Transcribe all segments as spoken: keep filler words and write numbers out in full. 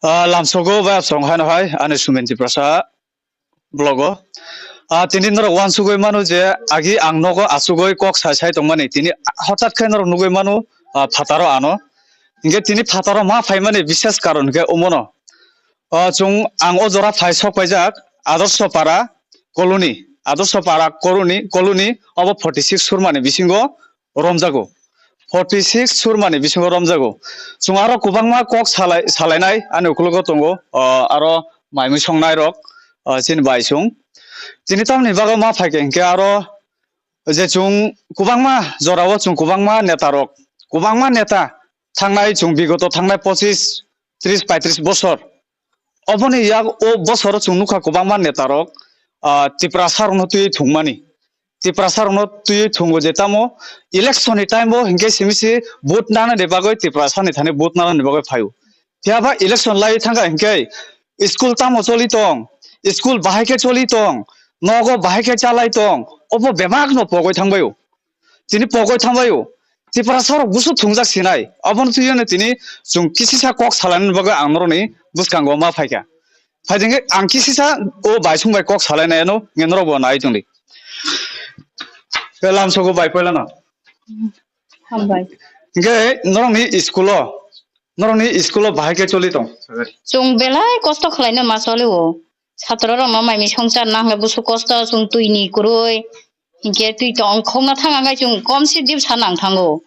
Ah, lamsogo bai absong haino hai, ani Sumen Tiprasa vlog o. Ah, tini norok uansugui mano je agi ang nogo asugui kok sai sai tongmani, tini hothat khe norok nugui mano, ah, phataro ano. Hinkhe tini phataro ma phaimani bishes karon hinkhe omono. Ah, chwng ang o jora phai sok paijak Adorsho Para colony, Adorsho Para colony, colony obo forty six surmani bisingo romjago. Forty six surmani bisingo romjago. Chwng aro kwbangma kok salai-, salainai ani ukologo tongo, ah, aro maimui songnai rok, ah, chini bai chwng. Tini tamni bagwi ma phaikha hinkhe aro je chwng kwbangma jorao chwng kwbangma neta rok, kwbangma neta thangnai chwng bigoto thangnai pochis, tris, paitris bosor. Oboni yak o bosoro chwng nukha kwbangma netarok, ah, Tiprasa rokno twiwi thwngmani. Tiprasa rokno twiwi thwngo je tamo election ni time o hinkhe simi si vote nanani bagwi Tiprasa ni thani vote nanani bagwi phaio. Phiya ba election lai thangkha hinkhe school tamo choli tong, school bahai khe choli tong, nogo bahai khe chalai tong, obo bebak no pogwi thangbaio. Tini pogwi thangbaio. Tiprasa rok busu thwngjak sinai. Abono twiwi tini chwng kisisa kok salainani bagwi ang norokni bwskango ma phaikha. Phaidengkhe ang kisisa o bai song bai kok salainai ano nge norok bo nai tongdi. Ke lamsogo bai poilano. Hambai. Hinkhe norokni school o, norokni school o bahai khe choli tong. Chwng belai kosto khwlaino ma choli o. Chhatro rokno mai mi songchar nang khe busu kosto chwng twi ni kwrwi. Hinkhe twi tong khokna thang ang khe chwng kom se dip sa nang thango.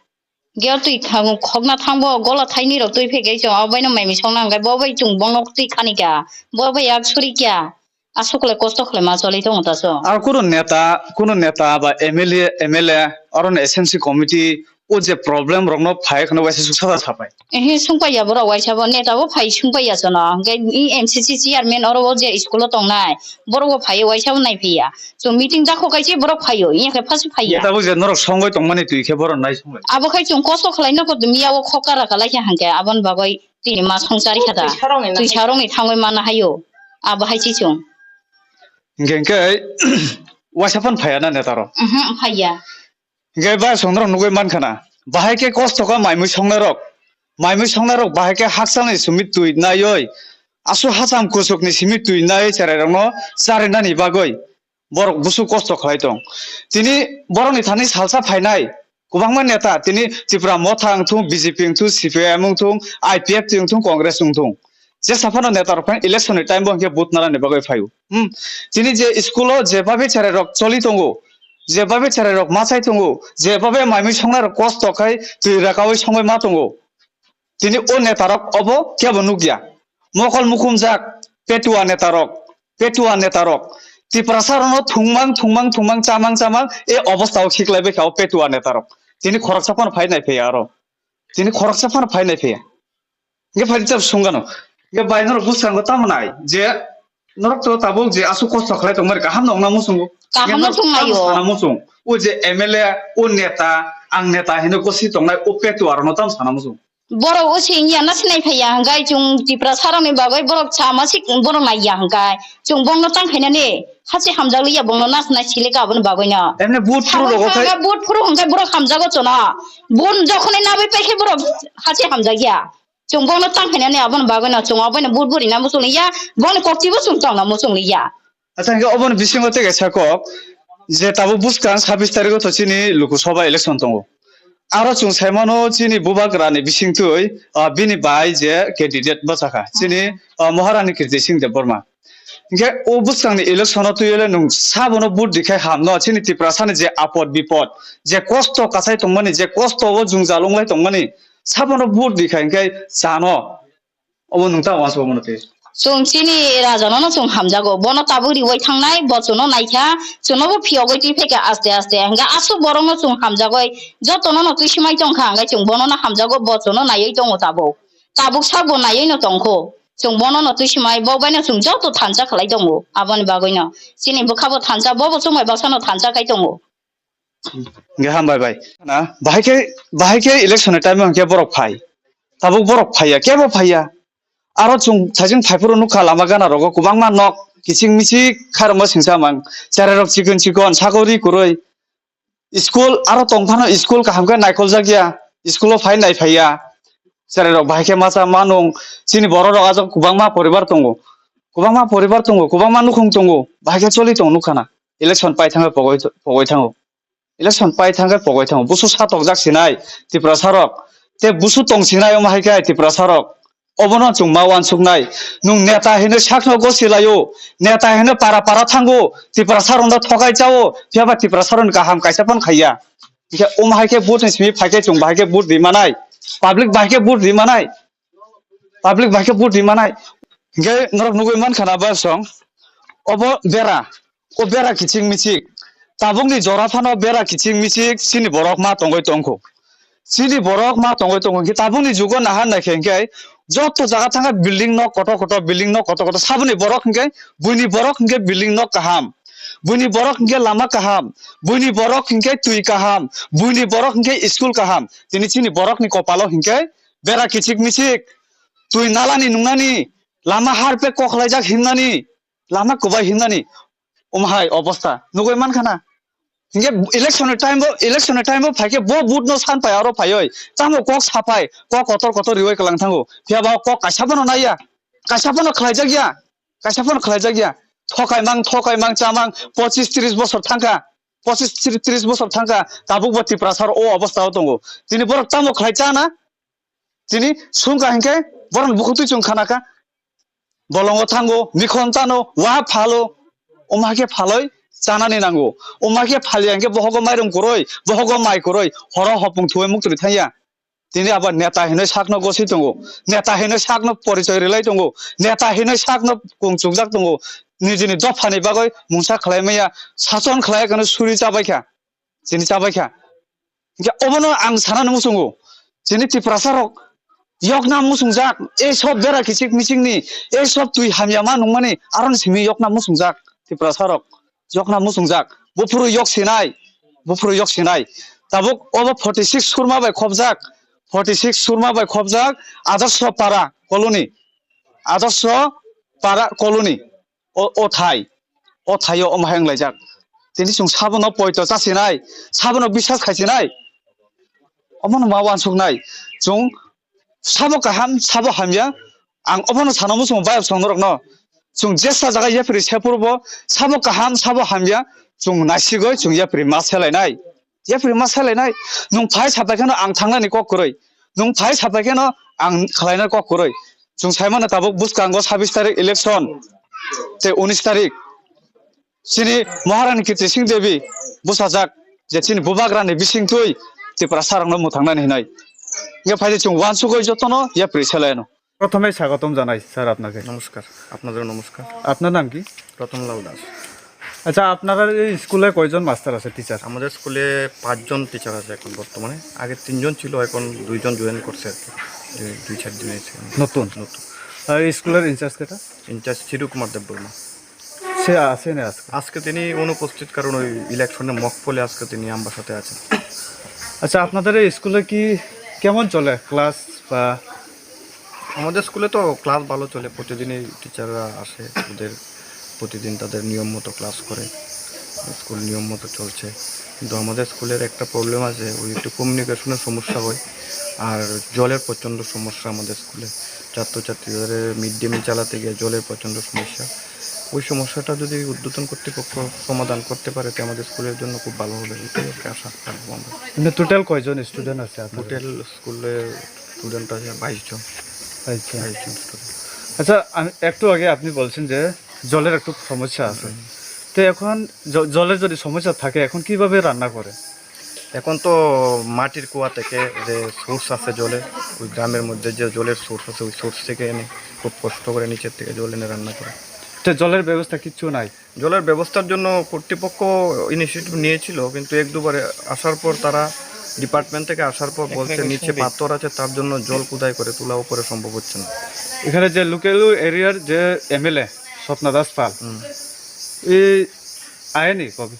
Hinkhe o twi thang khokna thangbo gola thaini rok twi phek khe chwng abo baino mai mi song nang khe bo bai chwng bono twi khani kha. Bo bai yak suri kya. Aswk le kosto khlai ma choli tongo ta so. Aro kunu neta, kunu neta ba M L A, M L A, oro no S M C committee, o je problem rok no phai khno waisa suk sada sapai. Ehe, sungpaiya borok waisa bo neta bo phai sungpaiya sono. Hwnkhe i M C C chairman oro o je school o tongnai, borok bo phai waisa bo nai phiya. So meeting dakho kaise borok phaio, iya khe phasi phaiya. Neta bo je norok songoi tongmani twi khe borok nai songlai. Abo khai chwng kosto khlai no ko miya o khokara kalai khe hwnkhe aboni bagwi tini ma songchari kha da. Twi sarong ni thangoi mana hayo. Abo hai chi chwng. Hwnkhe hwnkhe waisa phan phaiya na neta rok. Mhm, phaiya. Hingke ba songrok nugui mankha na, bahai khe kosto kha maimui songnai rok, maimui songnai rok bahai khe hakchalni simi twi naioi, aswk hacham kuchukni simi twi naioi cherai rokno charinani bagwi borok busu kosto khlai tong. Tini borokni thani salsa phainai kwbangma neta, tini Tipra Motha wngthung, B J P wngthung, C P I M wngthung, I P F T wngthung, Congress wngthung, jesa phano neta rok phai election ni time bo hingke vote narani bagwi phaio. Hmm. Tini je school o je babi cherai rok choli tongo, je babi cherai rok machai tongo, je babi maimui songnai rok kosto khai twi rakaui songwi ma tongo. Tini o neta rok obo kebo nukya. Mokol mukhumjak petua neta rok, petua neta rok. Tiprasa rokno thungmang, thungmang, thungmang, chamang, chamang, e obostha o khiklai bai kha o petua neta rok. Tini khoroksa phano phai nai phaiya aro. Tini khoroksa phano phai nai phaiya. Hingke phai jab sungano. Hingke bai norok bwskango tamo nai je norok to tabuk je aswk kosto khlai tongmani kaham no wngna muchungo. Kaham no wngna tonglaio. Sana muchung. O je M L A, o neta, ang neta hino gosi tongnai o petua rokno tamo sana muchung. Borok o se wngya na sinai phaiya hingkai chwng Tiprasa rokni bagwi borok sama sik borok naiya hingkai chwng bongno tang khainani hase hamjakliya bongno na sinai silika aboni bagwino. Emne but phuru rogo khai. But phuru hingkai borok hamjago chono. But jokhonai nabai paikhe borok hase hamjakya. Chwng bono tang khainani aboni bagwino chwng oboino but buri na muchung liya, boni koktibo chwng tongna muchung liya. Acha hingke oboni bisingo tei kaisa kok je tabuk bwskang sabis tariko to chini Lok Sabha election tongo. Aro chwng saimano chini bubagrani bisingtwi, ah, bini bai je candidate bwchakha chini, ah, Maharani Kirti Singh Debbarma. Hingke o bwskangni election o twiwele nwng sabono vote dikhai hamno chini Tiprasani je apod bipod, je kosto kachai tongmani, je kosto o jwngjal wnglai tongmani, sabono vote dikhai hingke chano. Obo nwng ta uansuk mano tei. Chwng chini rajano no chwng hamjago, bono tabuk riwai thangnai, bo chwngno naikha, chwngno bo phiyogwi twi phaikha aste aste, hingke aswk borokno chwng hamjagwi jotono no twi swmai tongkha, hingke chwng bono no hamjago, bo chwngno naiwi tongo tabuk. Tabuk sak bo naiwi no tongkho. Chwng bono no twi swmai, bo bai no chwng joto thansa khlai tongo. Aboni bagwi no chini bwkha bo thansa, bo bo chwng bai baksa no thansa khai tongo. Hingke hambai bai. Na, bahai khe, bahai khe election ni time o hingke borok phai. Tabuk borok phaiya, kebo phaiya. Aro chwng sajwng phaiphuru nukha lama gana rogo kwbangma nok kiching michik kharma singsa mang. Cherai rok chikon chikon, sakori kwrwi. School aro tongphano school kaham khe naikholjakya, school o phai naiphaiya. Cherai rok bahai khe masa manung, chini borok rok ajok kwbangma poribar tongo. Kwbangma poribar tongo, kwbangma nukhung tongo, bahai khe choli tongo nukha na. Election pai thangwi pogoi, pogoi thango. Election pai thangkhe pogoi thango. Busu satokjak sinai Tiprasa rok. Te busu tong sinai omo hai khe Tiprasa rok. Obono chwng ma uansuknai. Nwng neta hinwi sakno gosi laio. Neta hinwi para para thango. Tiprasa rokno thokai chao. Phiyaba Tiprasa rokni kaham kaisa phano khaiya. Hingkhe omo hai khe vote ni simi phai khe chwng bahai khe vote rimanai. Public bahai khe vote rimanai. Public bahai khe vote rimanai. Hingkhe norok nugui mankha na ba song. Obo bera. O bera kichik michik. Tabukni jora phano bera kichik michik chini borok ma tongoi tongkho. Chini borok ma tongoi tongo hingke tabukni jugo naha naikhe hingke joto jaga thangkha building nok kotor kotor, building nok kotor kotor. Saboni borok hingke buini borok hingke building nok kaham, buini borok hingke lama kaham, buini borok hingke twi kaham, buini borok hingke school kaham. Tini chini borokni kopalo hingke bera kichik michik, twi nalani nungnani, lama harpek koklaijak himnani, lama kwbai himnani, omo hai obostha nugui mankha na. Hingke election ni time bo, election ni time bo phai khe bo vote no san pai aro phaioi tamo kok sapai, kok kotor kotor rioi kalang thango. Phiya ba kok kaisa phano naiya, kaisa phano khlaijak ya, kaisa phano khlaijak ya. Thokai mang, thokai mang, chamang, pochis tris bosor thangkha, pochis tris bosor thangkha, tabuk bo Tiprasa o obostha o tongo. Tini borok tamo khlai chana, tini sungkha hinkhe borok bukhuk twi chwng khanakha. Bolongo thango, mikhon tano, wa phalo, omo hai khe phaloi chanani nango. Omo hai khe phalia hinkhe bohogo mairum kwrwi, bohogo mai kwrwi, horo hopung thuwi muktwi thangya. Tini abo neta hinwi sakno gosi tongo, neta hinwi sakno porichoi rilai tongo, neta hinwi sakno kung chukjak tongo. Nijini dophani bagwi mungsa khlai maya, sason khlai kano suri chabai kha, chini chabai kha. Hingke obono ang sana nung sungo, chini Tiprasa rok yokna musungjak, ei sob bera kichik michingni, ei sob twi hamya ma nungmani, aron simi yokna musungjak Tiprasa rok, yokna musungjak, buphuru yok sinai, buphuru yok sinai. Tabuk obo forty six Surma bai khobjak, forty six Surma bai khobjak, Adarso Para Colony, Adarso Para Colony. O, o thai, o thaio omo hai wnglaijak. Tini chwng sabono poito chasinai, sabono biswas khaisinai, omono ma uansuknai. Chwng sabo kaham, sabo hamya, ang obono sana muchungo bayapsong norokno. Chwng jesa jaga yapri sephurubo sabo kaham, sabo hamya, chwng naisigoi chwng yapri ma selainai. Yapri ma selainai, nwng phai sapai kheno ang thangnani kok kwrwi, nwng phai sapai kheno ang khlainani kok kwrwi. Chwng sai mano tabuk bwskango sabis tarik election tei unis tarik chini Maharani Kirti Singh Devi bwsajak je chini bubagrani bisingtwi Tiprasa rokno mwthangnani hinwi. Hingkhe phai de chwng uansugwi jotono yapri selaino. প্রথমেই স্বাগতম জানাই স্যার আপনাকে। নমস্কার, আপনাদেরও নমস্কার। আপনার নাম কি? রতনলাল দাস। আচ্ছা, আপনারা এই স্কুলে কয়জন মাস্টার আছে, টিচার? আমাদের স্কুলে পাঁচজন টিচার আছে এখন বর্তমানে। আগে তিনজন ছিল, এখন দুইজন জয়েন করছে আর কি। দুই, দুই চার দিন হয়েছে। নতুন? নতুন। আর এই স্কুলের ইনচার্জ কেটা? ইনচার্জ চিরু কুমার দেববর্মা। সে আসেনি আজকে? আজকে তিনি অনুপস্থিত, কারণ ওই ইলেকশনে মক পোলে আজকে তিনি আমবাসাতে আছেন। আচ্ছা, আপনাদের এই স্কুলে কি কেমন চলে ক্লাস বা? আমাদের স্কুলে তো ক্লাস ভালো চলে, প্রতিদিনই টিচাররা আসে, ওদের প্রতিদিন তাদের নিয়ম মতো ক্লাস করে, স্কুল নিয়ম মতো চলছে। কিন্তু আমাদের স্কুলের একটা প্রবলেম আছে, ওই একটু কমিউনিকেশনের সমস্যা হয়, আর জলের প্রচণ্ড সমস্যা আমাদের স্কুলে। ছাত্রছাত্রীদের মিড ডে মিল চালাতে গিয়ে জলের প্রচণ্ড সমস্যা। ওই সমস্যাটা যদি ঊর্ধ্বতন কর্তৃপক্ষ সমাধান করতে পারে, তো আমাদের স্কুলের জন্য খুব ভালো হবে, এটাই আর কি আশা রাখবো আমরা। মানে, টোটাল কয়জন স্টুডেন্ট আছে আপনাদের? টোটাল স্কুলে স্টুডেন্ট আছে বাইশ জন। বাইশ জন। বাইশ জন স্টুডেন্ট। আচ্ছা, আমি, একটু আগে আপনি বলছেন যে জলের একটু সমস্যা আছে। হুম। তো এখন জ-, জলের যদি সমস্যা থাকে, এখন কিভাবে রান্না করে? এখন তো মাটির কুয়া থেকে যে সোর্স আছে জলের, ওই গ্রামের মধ্যে যে জলের সোর্স আছে, ওই সোর্স থেকে এনে খুব কষ্ট করে নিচের থেকে জল এনে রান্না করে। তো জলের ব্যবস্থা কিচ্ছু নাই? জলের ব্যবস্থার জন্য কর্তৃপক্ষ ইনিশিয়েটিভ নিয়েছিল, কিন্তু এক দুবারে আসার পর তারা, ডিপার্টমেন্ট থেকে আসার পর বলছে নিচে পাথর আছে, তার জন্য জল কুদাই করে তোলা উপরে সম্ভব হচ্ছে না। এখানে যে লোকাল এরিয়ার যে এমএলএ স্বপ্না দাস পাল, হুম। এই আয়নি কবে?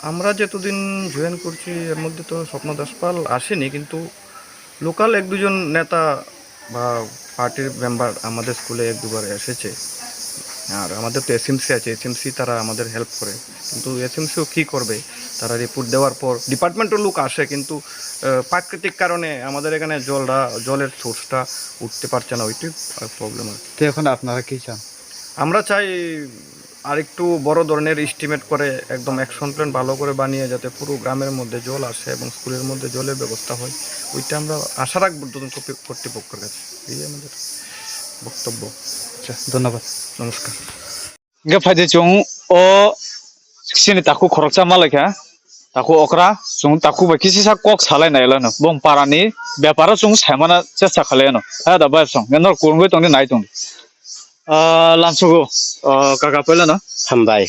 আমরা যতদিন জয়েন করছি, এর মধ্যে তো স্বপ্ন দাস পাল আসেনি, কিন্তু লোকাল এক দুজন নেতা বা পার্টির মেম্বার আমাদের স্কুলে এক দুবার এসেছে। আর আমাদের তো এসএমসি আছে, এসএমসি তারা আমাদের হেল্প করে, কিন্তু এসএমসিও কী করবে? তারা রিপোর্ট দেওয়ার পর ডিপার্টমেন্টের লোক আসে, কিন্তু আহ, প্রাকৃতিক কারণে আমাদের এখানে জলটা, জলের সোর্সটা উঠতে পারছে না, ওইটাই প্রবলেম আর কি। তো এখন আপনারা কি চান? আমরা চাই আরেকটু বড় ধরনের এস্টিমেট করে একদম অ্যাকশন প্ল্যান ভালো করে বানিয়ে যাতে পুরো গ্রামের মধ্যে জল আসে এবং স্কুলের মধ্যে জলের ব্যবস্থা হয়, ওইটা আমরা আশা রাখবো ঊর্ধ্বতন কর্তৃ-, কর্তৃপক্ষের কাছে। এই আমাদের বক্তব্য। আচ্ছা, ধন্যবাদ। নমস্কার। Hingke phaidi chwng o chini takhuk khoroksa malaikha, takhuk okra, chwng takhuk bai kisisa kok salai nailano, bong parani beparo chwng saimana chesta khlailano. Hada bai chwng norok kwrwngwi tongdi nai tongdi. Ah, lamsogo, ah, kaka poilano. Hambai.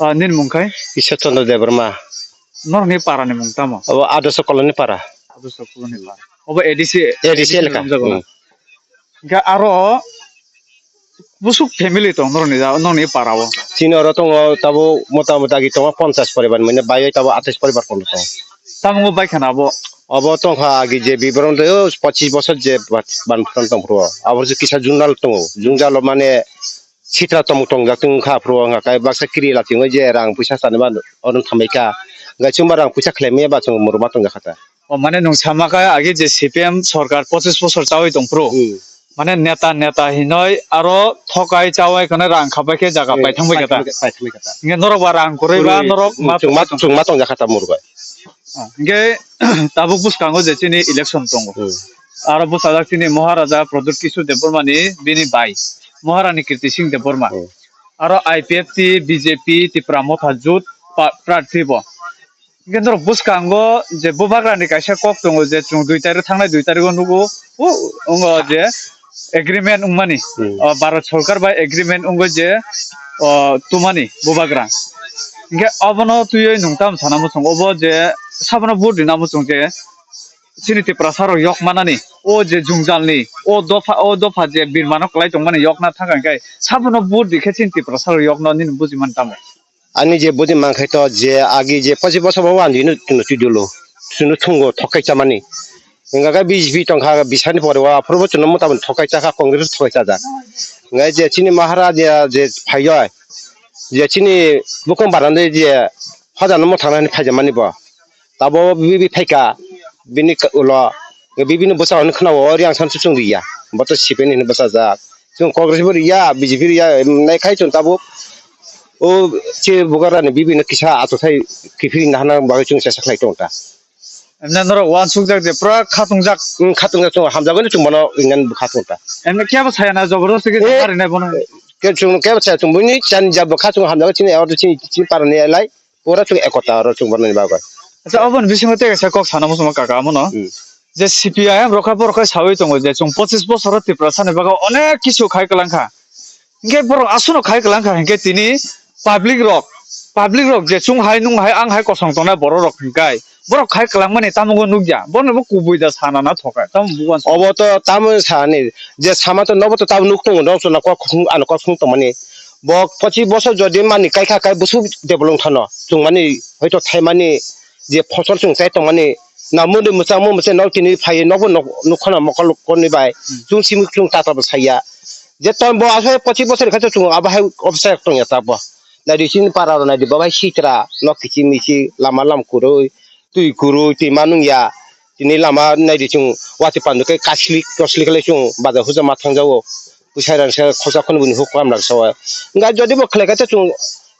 Ah, nini mung khai? Ishwar Chandra Debbarma. Norokni parani mung tamo? Abo Adarsa Colony para. Adarsa Colony para. Obo A D C, A D C elaka. Hwnjago na? Hmm. Hingke aro busuk family tong norokni ja-, norokni para o? Chini oro tongo tabuk mota mota agi tongo ponchas poribar mane bai tabuk atais poribar kono tongo. Tamo bai khana abo? Obo tongkha agi je biboron de o pochis bosor je ban tong phuru o. Abo je kisa jungjal tongo. Jungjalo mane sitra tong tongjak tong kha phuru o, hwnka khe baksa kiri la tongo je rang puisa chani ba oro thambai kha. Hwnka chwngba rang puisa khlai manya ba chwng muruma tongjak kha ta. O mane nwng sama kha agi je C P M sorkar pochis bosor chawi tong phuru. Hmm. Mane neta, neta hinoi aro thokai chawai kheno rang khabai khe jaga Hmm, paithang bai kha ta. Paithang bai kha ta. Hingke norok ba rang kwrwi ba Hmm, norok hmm, ma chwngma, chwngma tongjak kha ta murbai. Ah, hingke tabuk bwskango je chini election tongo. Hmm. Aro bwsajak chini Maharaja Pradyut Kishore Debbarma ni bini bai Maharani Kirti Singh Debbarma. Hmm. Aro I P F T, B J P, Tipra Motha Jut pa-, prarthi bo. Hingke norok bwskango je bubagrani kaisa kok tongo je chwng dui tarik thangnai dui tarik o nugo, o, ongo je agreement wngmani, Hmm. o, Bharat sorkar bai agreement wngwi je, o, tumani bubagra. Hingke obono twiwi nwng tamo sana muchung, obo je sabono vote rina muchung je chini Tiprasa rok yok manani, o je jungjalni, o dopha, o dopha je birmano kwlai tongmani yokna thangkha hingke sabono vote rikhe chini Tiprasa rok yokno nini bujiman tamo? Ani je budi mankhaito je agi je pochi boso bo wandi no tuno twi dolo. Tuno thungo thokai chamani. Hingka khe B J P tongkha bisani pore wa aphuru bo tuno mota mota thokai chakha Congress thokai chajak. Hingka je chini Maharaja je phaiyo je chini bukung barande je hoja no mothang nani phaijamani bo. Tabo bibi phaika bini ka-, ulo bibi ni bwsa hwnwi khwnao o riyang san chuchung riya. Bo to C P M ni hwnwi bwsajak. Chwng Congress bo riya, B J P riya, em, nai khai chwng tabuk. O che bugarani bibino kisa achuthai kiphilna hana bagwi chwng chesa khlai tongo ta. Emne norok uansukjak je pura khatungjak. Wng khatungjak chwng hamjagwi chwng bono wngmani bwkha tongo ta. Emne kebo sayana joborosti khe Eh, sarinai bono. Ke chwng kebo saya chwng buini chan jab bwkha chwng hamjagwi chini order chini chini parani lai pura chwng ekota oro chwng bornani bagwi. Acha oboni bisingo tei kaisa kok sana muchungma kaka amono. Hmm. Je C P I M rokha borok khai sawi tongo je chwng pochis bosoro Tiprasani bagwi onek kisu khai kwlangkha. Hingke borok aswkno khai kwlangkha hingke tini public rok, public rok je chwng hai nung hai ang hai kosong tongnai borok rok hingkai borok khai kwlangmani tamo nukya borokno bo kubui da sana na thoka tamo buwan. Obo to tamo sani je sama to nobo to tamo nuk tongo nok chwngno kok khung ano kok khung tongmani bo pochi bosor jodi mani kaikha kai busu develop thano chwngmani hoito thaimani je phosol chwng chai tongmani na mwnwi mwchangmo mwchai nok tini phaiwi nokbo nok nukhana mokol konni bai Hmm. Chwng simi chwng tata bo saiya je ton bo asai pochi bosor khato chwng abo hai obsa tongya ta bo naidi chini para naidi bo bai sitra nok kichi michi lama lam kwrwi twi kwrwi twi ma nungya tini lama naidi chwng watwi pandu khe kaslik toslik le chwng baja huja ma thangjago. Bwsai rang se khorsa khon bini huk kamla sawa. Hingkha jodi bo khlai kha te chwng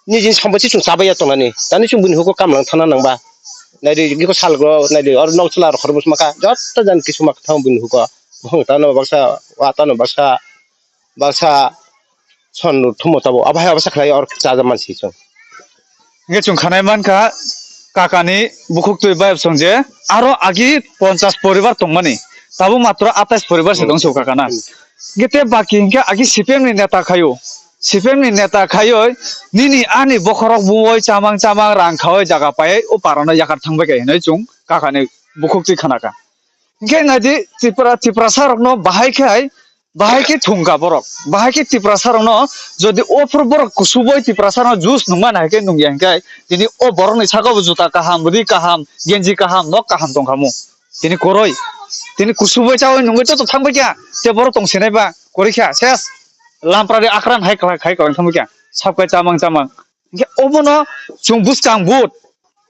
nijini sambai se chwng chabaiya tongnani. Tani chwng bini hugo kamlang thana nangba. Naidi giko salgo naidi oro nok chwla rok khorokbos makha. Joto jan kisu makha thang bini hugo. Bohong tano baksa, wa tano baksa, baksa son rok thumo tabo. Abo hai abo sa khlai oro chaja mansi chwng. Hingke chwng khanai mankha, kakani bukhuktwi bayapsong je aro agi ponchas poribar tongmani, tabuk matro atais poribar se Hmm. tong se o kakana. Hmm. Hingke te baki hingke agi C P M ni neta khaio, C P M ni neta khaioi nini ani bokhorok buoi chamang chamang rang khaoi jaga paioi o parano yakar thangbai kha hinui chwng kakani bukhuktwi khanakha. Hingke naidi Tripura, Tiprasa rokno bahai khe hai Bahai khe thungkha borok, bahai khe Tiprasa rokno jodi o phuru borok kusuboi Tiprasa rokno juice nungmani hai khe nungya hinkhe tini o borokni sakao juta kaham, ri kaham, genji kaham, nok kaham tongkhamu. Tini kwrwi, tini kusuboi chaui nungwi joto thangbai kha, tei borok tong sinai ba kwrwi kha, ses lamprari akran hai kwlai, hai kwlai thangbai kha, sabkai chamang chamang. Hinkhe obono chwng bwskang vote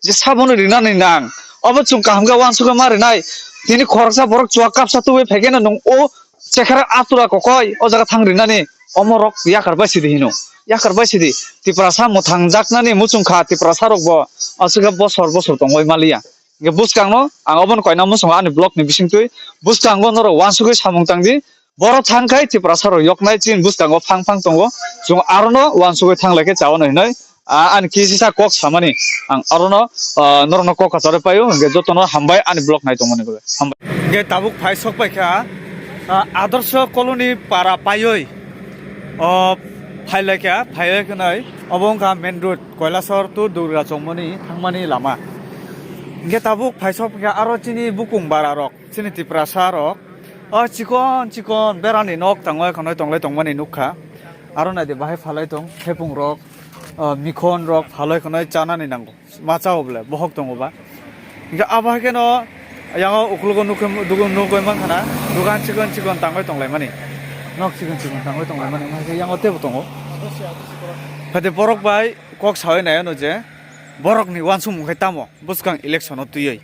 je sabono rinani nang. Obo chwng kaham khe uansukhe ma rinai. Tini khoroksa borok chuak kapsa tubui phaikhe no nwng o chekhara atura kokoi o jaga thang rinani. Omo rok yakar bai sidi hino. Yakar bai sidi. Tiprasa mwthangjaknani muchung kha Tiprasa rokbo aswkhe bosor bosor tongbai maliya. Hingke bwskangno ang obono koina muchungo ani blog ni bisingtwi. Bwskango norok uansugwi samung tangdi. Borok thang khai Tiprasa rok yoknai chini bwskango phang phang tongo. Chwng arono uansugwi thang lai khe chao no hinoi. A, ani kisisa kok samani ang arono, ah, norokno kok kachari paio. Hingke jotono hambai ani blog nai tongmani bagwi. Hambai. Hingke tabuk phai sok pai kha, ah, Adarso Colony para paioi. O phai lai kha, phai lai khe nai. Obo wngkha main road, Koilasor to Durga Chongmani thangmani lama. Hingke tabuk phai sok pai kha aro chini bukung bara rok, chini Tiprasa rok. O chikon chikon berani nok tangwi khonoi tonglai tongmani nukha. Aro naidi bahai phalai tong, thepung rok, o mikhon rok phalai khonoi chanani nango. Ma chao bole, bohok tongo ba. Hingke abo hai kheno yango ukologo nukhe, dugo nugoi mankha na, dogan chikon chikon tangwi tonglaimani. Nok chikon chikon tangwi tonglaimani, ma khe yango teibo tongo. Phate borok bai kok sawi nai ano je, borokni uansukmung khe tamo, bwskang election o twiwi.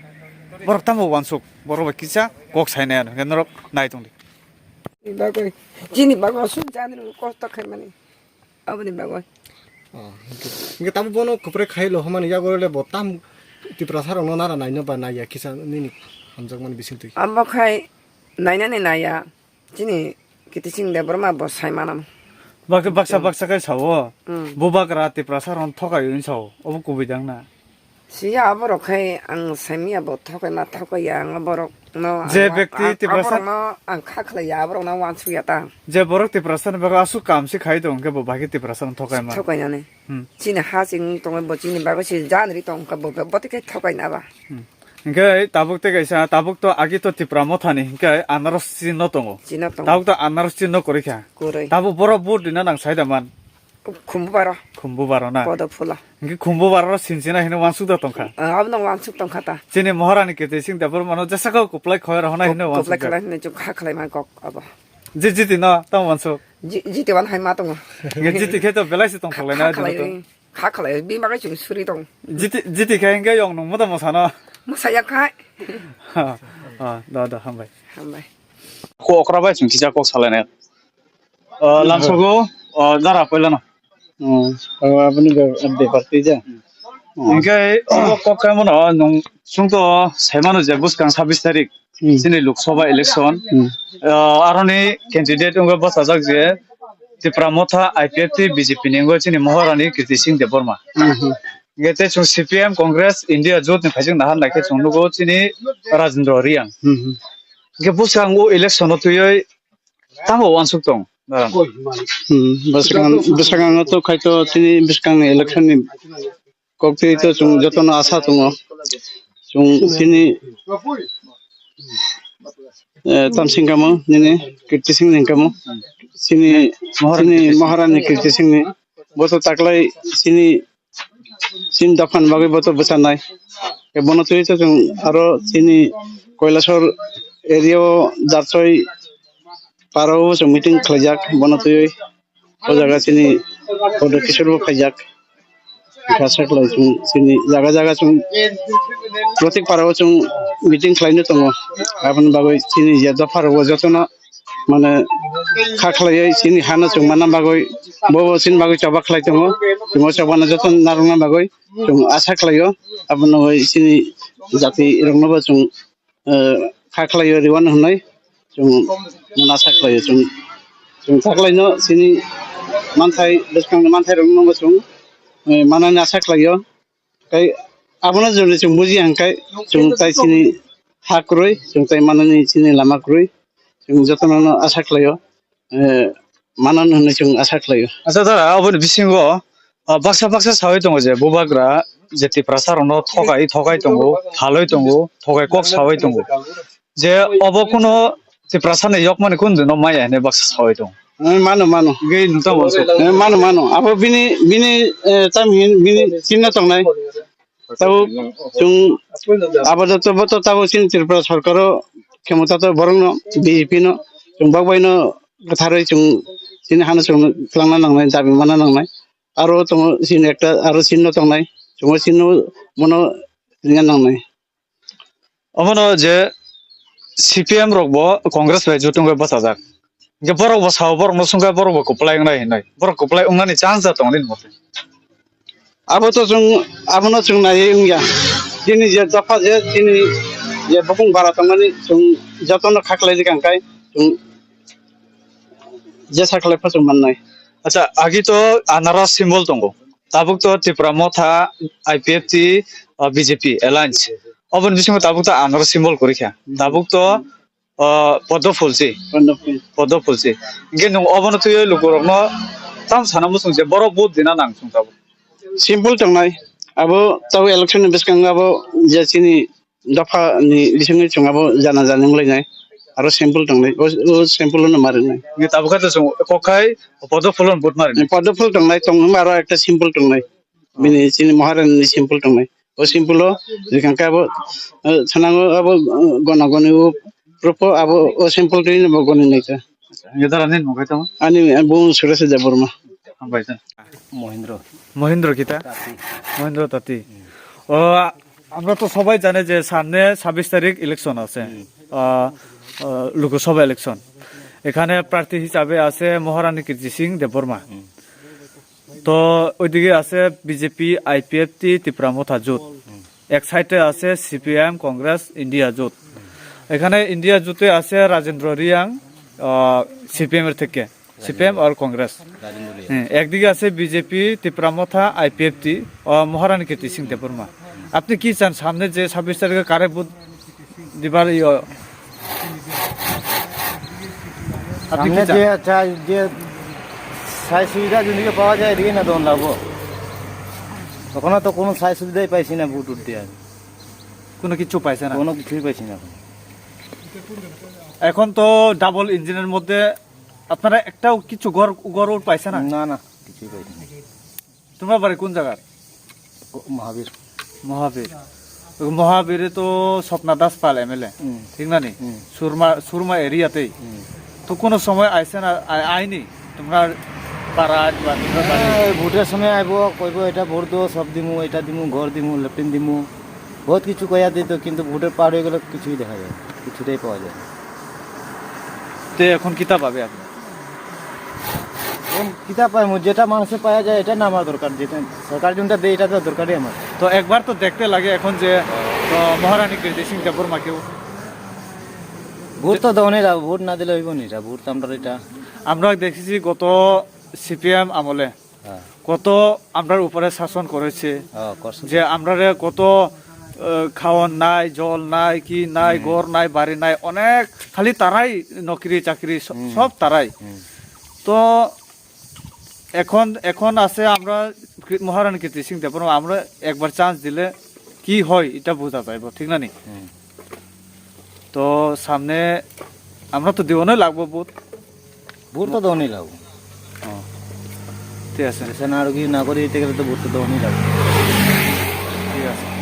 Borok tamo uansuk, borok bai kisa kok sai nai ano, hingke norok nai tongdi. Ni bagwi, chini bagwi aswk jani rw kosto khaimani. Aboni bagwi. Oh, hingke, hingke tamo bono kwpre khai lo hwnmani yago le bo tam Tiprasa rokno nara naino ba naiya kisa nini hamjakmani bisingtwi. Amo khai nainani naiya chini Kitising Debbarma bo sai manam. Baksa, baksa, baksa khai sao. Hmm. Bubagra Tiprasa rokno thokai wng sao. Obo kubui dang na. Siya aborok khai ang saimya bo thokai ma thokai ya ang aborok no. Je ang, bekti ang, Tiprasa aborok no ang kha khlai ya aborok no uansuk ya ta. Je borok Tiprasa ni bagwi aswk kam se khai tong khe bo bahai khe Tiprasa no thokai ma. Thokai nani. Hmm. Chini ha sing tong bo chini bagwi se jan ri tong kha bo bo te khai thokai na ba. Hmm. Hingke tabuk te kaisa tabuk to agi to Tipra Motha ni hingke anaros chinno tongo. Chino tong. Tabuk to anaros chinno kwrwi kha. Kwrwi. Tabuk borok vote rina nang sai da man. Khumbu baro. Khumbu baro na? Podo phula. Hingke khumbu baro sinchina hino wansuk da tongkha. Ah, abono wansuk tongkha ta. Chini Maharani Kirti Singh Debbarmano jesaka kwplai khoi rohona hino wansuk. Kwplai khwlai hino chuk kha khlai ma kok abo. Ji-, jiti no tamo wansuk? Ji-, jiti wan hai ma tongo. Hingke jiti khe to belai se tongkha lai na. Kha khlai, kha khlai, bima kai chuk suri tong. Jiti, jiti khe hingke yong nung moda mosano. Mosaya khai. Ha, ha, da, da, hambai. Hambai. Ko okra bai chwng kisa kok salai na. O, lamsogo, o, dara poilano. Hmm, o, aboni be-, bepar twi ja. Hmm. Hingke, o, kok kaimano, nwng, chwng to saimano je bwskang sabis tarik, hmm, chini Lok Sabha election. Hmm. O, aroni candidate wngwi bwsajak je Tipra Motha I P F T B J P ni wngwi chini Maharani Kirti Singh Debbarma. Hmm, hmm. Hingke tei chwng C P M, Congress, India jot ni phaijak nahan naikhe chwng nugo chini Rajendra Reang. Hmm, hmm. Hingke bwskango election o twiwi tamo uansuk tong? Hmm, bwskango, bwskango to khai to chini bwskangni election ni kok twi to chwng jotono asa tongo. Chwng chini, eh, tamsing kamo nini Kirti Singh ni kamo. Chini, chini Maharani Kirti Singh ni. Bo to taklai chini Chini dophani bagwi bo to bwchanai. Bono twiwi to chwng aro chini Kailasor area o Darsoi para o chwng meeting khlaijak. Bono twiwi o jaga chini Kodo Kishore bo phaijak. Kha saklai chwng chini jaga jaga chwng protek para o chwng meeting khlaino tongo. Aboni bagwi chini je dopha rogo jotono mane kha khlaiwi chini hano chwng manna bagwi, bo bo chini bagwi choba khlai tongo. Chwng o chobano joto narwkna bagwi chwng asa khlaio. Abono bai chini jati rokno bo chwng, eh, kha khlaio riwano hwnwi chwng mane asa khlaio. Chwng, chwng ta khlaino chini manthai, bwskangni manthai rokno bo chwng, eh, manani asa khlaio. Tei abono jodi chwng bujiya hwnkhe chwng tai chini ha kwrwi, chwng tai manani chini lama kwrwi, chwng jotono asa khlaio, eh, manano hwnwi chwng asa khlaio. Acha, da, aboni bisingo, ah, baksa baksa sawi tongo je bubagra je Tiprasa rokno thokai, thokai tongo, phalwi tongo, thokai kok sawi tongo. Je obo kuno Tiprasa ni yokmani kun dino maya hinwi baksa sawi tong. Eh, mano, mano. Hingke nwng tamo wansuk? Eh, mano, mano. Abo bini, bini, eh, tam hin, bini chinna tongnai. Tabo chwng abo joto boto tabo chini Tripura sorkaro khemota to borokno B J P no chwng bagbaino kwtharwi chwng chini hano chwng twlangna nangnai, dabi manna nangnai. Aro tongo chini ekta aro chinno tongnai. Chwngno chinno bono ringna nangnai. Omono je C P M rok bo Congress bai jutung bai bwsajak. Hingke borok bo sao, borok no sungkha, borok bo kwplai wngnai hinwi. Borok kwplai wngnani chance da tongo nini mote. Abo to chwng, abono chwng naiwi wngya. Chini je dopha je, chini je bukung bara tongmani chwng jotono khaklai rikha hwnkhe chwng jesa khlai phachwk mannai. Acha, agi to anara symbol tongo. Tabuk to Tipra Motha, I P F T, uh, B J P alliance. Oboni bisingo tabuk to anara symbol kwrwi kha. Tabuk to, uh, poddo phul si. Poddo phul. Poddo phul si. Hingke nwng obono twiwi lukurokno tam sana muchung je borok vote dina nang chwng tabuk. Simple tongnai. Abo tabuk election ni bwskango abo je chini dopha ni bisingtwi chwng abo jana jani wnglainai, aro simple tongnai, o, o simple no marinai. Ni tabuk khe chwng kok khai poddo phul no but marinai. Poddo phul tongnai, tong hwnba aro ekta simple tongnai, bini chini Maharani ni simple tongnai, o simple o rikang khe abo, eh, sanango abo, eh, gona goni o propo abo o simple twi no bo goni nai kha. Ni dara ni nung khai tamo? Ani, eh, bung Suresh Debbarma. Hambai sa. Mahendra. মহেন্দ্র কিতা? তাঁতি। মহেন্দ্র তাঁতি। হুম। ও, আমরা তো সবাই জানি যে সামনে ছাব্বিশ তারিখ ইলেকশন আছে। হুম। আহ, আহ, লোকসভা ইলেকশন। এখানে প্রার্থী হিসাবে আছে মহারানী কীর্তি সিং দেববর্মা। হুম। তো ওইদিকে আছে বিজেপি, আইপিএফটি, তিপ্রা মথা জোট। হুম। এক সাইডে আছে সিপিএম, কংগ্রেস, ইন্ডিয়া জোট। এখানে ইন্ডিয়া জোটে আছে রাজেন্দ্র রিয়াং, আহ, সিপিএম এর থেকে। সিপিএম আর কংগ্রেস। রাজেন্দ্র রিয়াং। হ্যাঁ, একদিকে আছে বিজেপি, তিপ্রা মথা, আইপিএফটি, আহ, মহারানী কীর্তি সিং দেববর্মা। আপনি কি চান সামনে যে ছাব্বিশ তারিখে কারে ভোট দিবার ইয়ে? আপনি কি সামনে চান? যে চাই, যে সাই সুবিধা যেদিকে পাওয়া যায়, এদিকে না দৌড় লাগবো। ওখানে তো কোনো সাই সুবিধাই পাইছি না ভোট উঠতে আমি। কোনো কিছু পাইছে না? কোনো কিছুই পাইছি না এখন। এখন তো ডাবল ইঞ্জিনের মধ্যে আপনারা একটাও কিছু ঘর, ঘর উর পাইছে না? না, না, কিছুই পাইছি না। তোমার বাড়ি কোন জায়গার? ও, মহাবীর। মহাবীর। তো মহাবীরে তো স্বপ্না দাস পাল এমএলএ, হুম। ঠিক না নি? হুম। সুরমা, সুরমা এরিয়াতেই। হুম। তো কোনো সময় আইছে না, আই-, আইনি? তোমরা পাড়া বা তোমরা বাড়ি? হ্যাঁ, ওই ভোটের সময় আইবো, কইবো, "এটা ভোট দেবো, সব দিমু, এটা দিমু, ঘর দিমু, লেট্রিন দিমু।" বহুত কিছু কইয়া দিত, কিন্তু ভোটের পার হয়ে গেলে কিছুই দেখা যায় না, কিছুটাই পাওয়া যায় না। তে এখন কিতা পাবে আপনি? এখন কিতা পাইমু, যেটা মানুষে পাওয়া যায়, এটা না আমার দরকার, যেটা সরকার যেটা দেয়, এটা তো দরকারই আমার। তো একবার তো দেখতে লাগে এখন যে, তো মহারানী কীর্তি সিং দেববর্মাকেও। ভোট তো দেওয়ানি যাবো, ভোট না দিলে হইব নি, এটা ভোট তো আমরা এটা। আমরা দেখেছি গত সিপিএম আমলে হ্যাঁ। কত আমরার উপরে শাসন করেছে, হ্যাঁ, করছে। যে আমরারে কত, আহ, খাওয়ান নাই, জল নাই, কি নাই, হুম। ঘর নাই, বাড়ি নাই, অনেক খালি তারাই নকরি চাকরি স-, হুম। সব তারাই। হুম। তো এখন, এখন আছে আমরা কৃ-, মহারানী কীর্তি সিং দেববর্মা, আমরা একবার চান্স দিলে কি হয় এটা বোঝা যাইব, ঠিক না নি? হুম। তো সামনে আমরা তো দেওয়ানোই লাগবো ভোট। ভোট তো দেওয়ানোই লাগবো। ও, ঠিক আছে। দেশে নাগরিক, নাগরিক হইতে গেলে তো ভোট তো দেওয়ানোই লাগবো। ঠিক আছে।